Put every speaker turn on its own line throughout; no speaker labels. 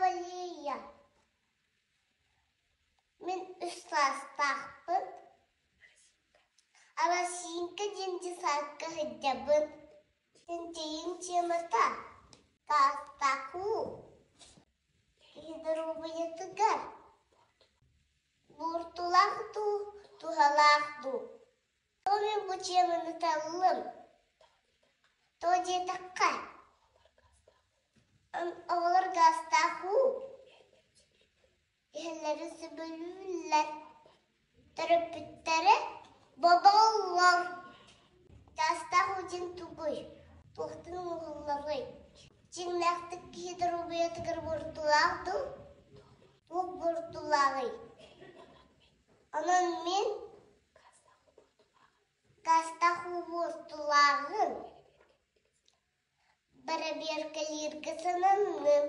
Валерия. Мин үс саастаахпын. Арасинка диэн десантка сылдьабын. Чинчийиим темата Таастаах уу киһи доруобуйатыгар буортулаах дуу, туһалаах дуу. Тоҕо мин бу теманы таллым? Тоҕо диэтэххэ, оҕолор гаастаах уу иһэллэрин сөбүлүүллэр. Төрөппүттэрэ боболлор. Гаастаах уу диэн тугуй? Туохтан оҥоһулларый? Дьиҥнээхтик киһи доруобуйатыгар буортулаах дуу? Туох буортулааҕый? Онон мин гаастаах уу буортулааҕын бэрэбиэркэлииргэ сананным.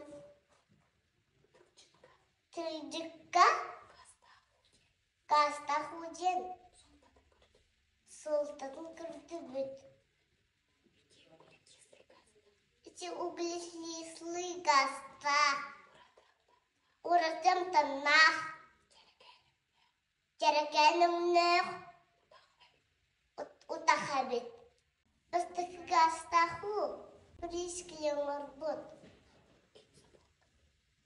Тылдьыкка гаастаах уу диэн суолтатын көрдүбүт. Ити углекислый гаастаах, ураты амтаннаах, Дьэрэкээн өҥнөөх утах эбит. Бастакы гаастаах уу приискили оҥорбут.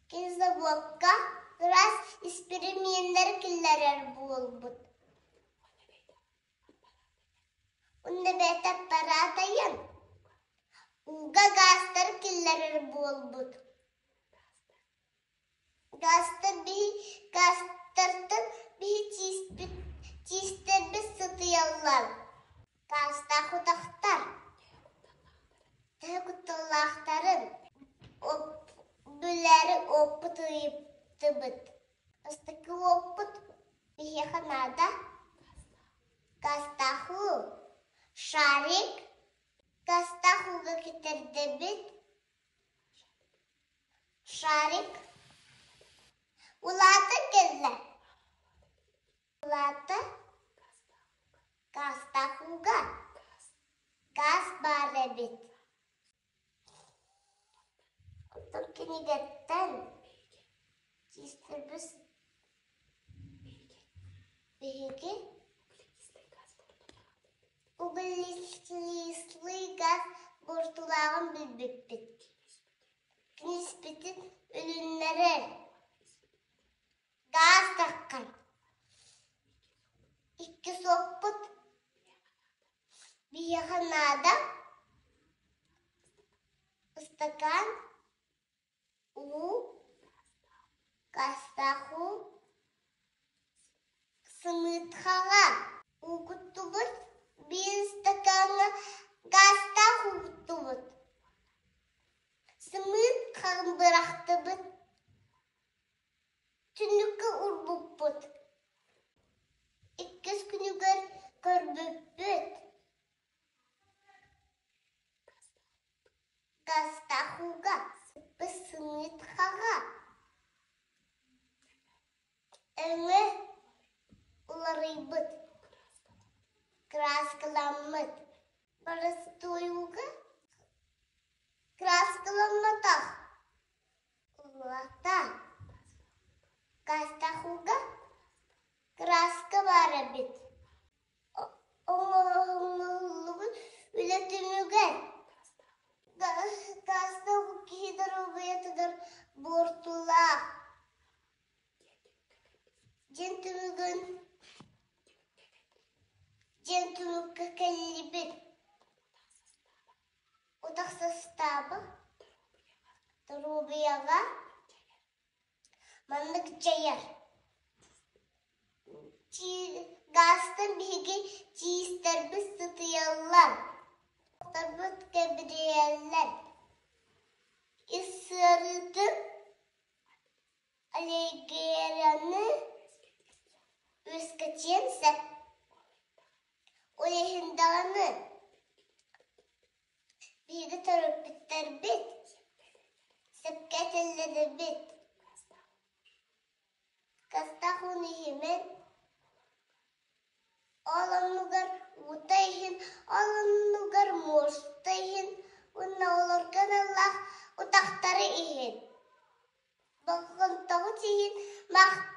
Кини собуокка ыраас испиримиэннэри киллэрэр буолбут. Уонна бэйэтэ аппараат айан ууга гаастары киллэрэр буолбут. Гаастар биһи гаастартан биһи тииспит тиистэрбит сытыйаллар. Гаастаах утахтар төһө кутталлаахтарын билээри уоппут ыйыттыбыт. Бастакы уоппут биһиэхэ наада. Гаастаах уу, шарик, гаастаах ууга кэтэрдэбит. Шарик улаатан кэллэ. Улаатта гаастаах ууга гаас баар эбит. Оттон кинигэттэн тиистэрбис биһиги углекислый газ буортулааҕын билбиппит. Киниспитин үлүннэрэр газ таххан. Иккис уоппут биһиэхэ наада ыстакаан уу, гаастаах уу, сымыытхаҕа уу куттубут, биир ыстакааҥҥа гаастаах уу куттубут, сымыыт хаҕын бырахтыбыт, түннүккэ уурбуппут. Иккис күнүгэр көрбүппүт Гаастаах ууга сыппыт хаҕа өҥө уларыйбыт, кырааскаламмыт. Боростуой ууга кырааскаламматах улаата. Гаастаах ууга кырааска баар эбит. Оҥоһуллубут үлэ түмүгэр гаастаах киһи доруобуйатыгар буортулаах диэн түмүгүн диэн түмүккэ кэллибит. Утах састааба доруобуйаҕа Маннык дьайар. Гаастан биһиги тиистэрбит сытыйаллар, уохтарбыт кэбириэллэр. Ис ыарыытын, аллергияны үөскэтиэн сөп. Ол иһин даҕаны биһиги төрөппүттэрбит сөпкө этэллэрбит Кастах уун иһимэн, ол оннугар уута иһин, ол оннугар муоста иһин уонна олорго аналлаах утахтары иһин. Болҕомтоҕут иһин махтал!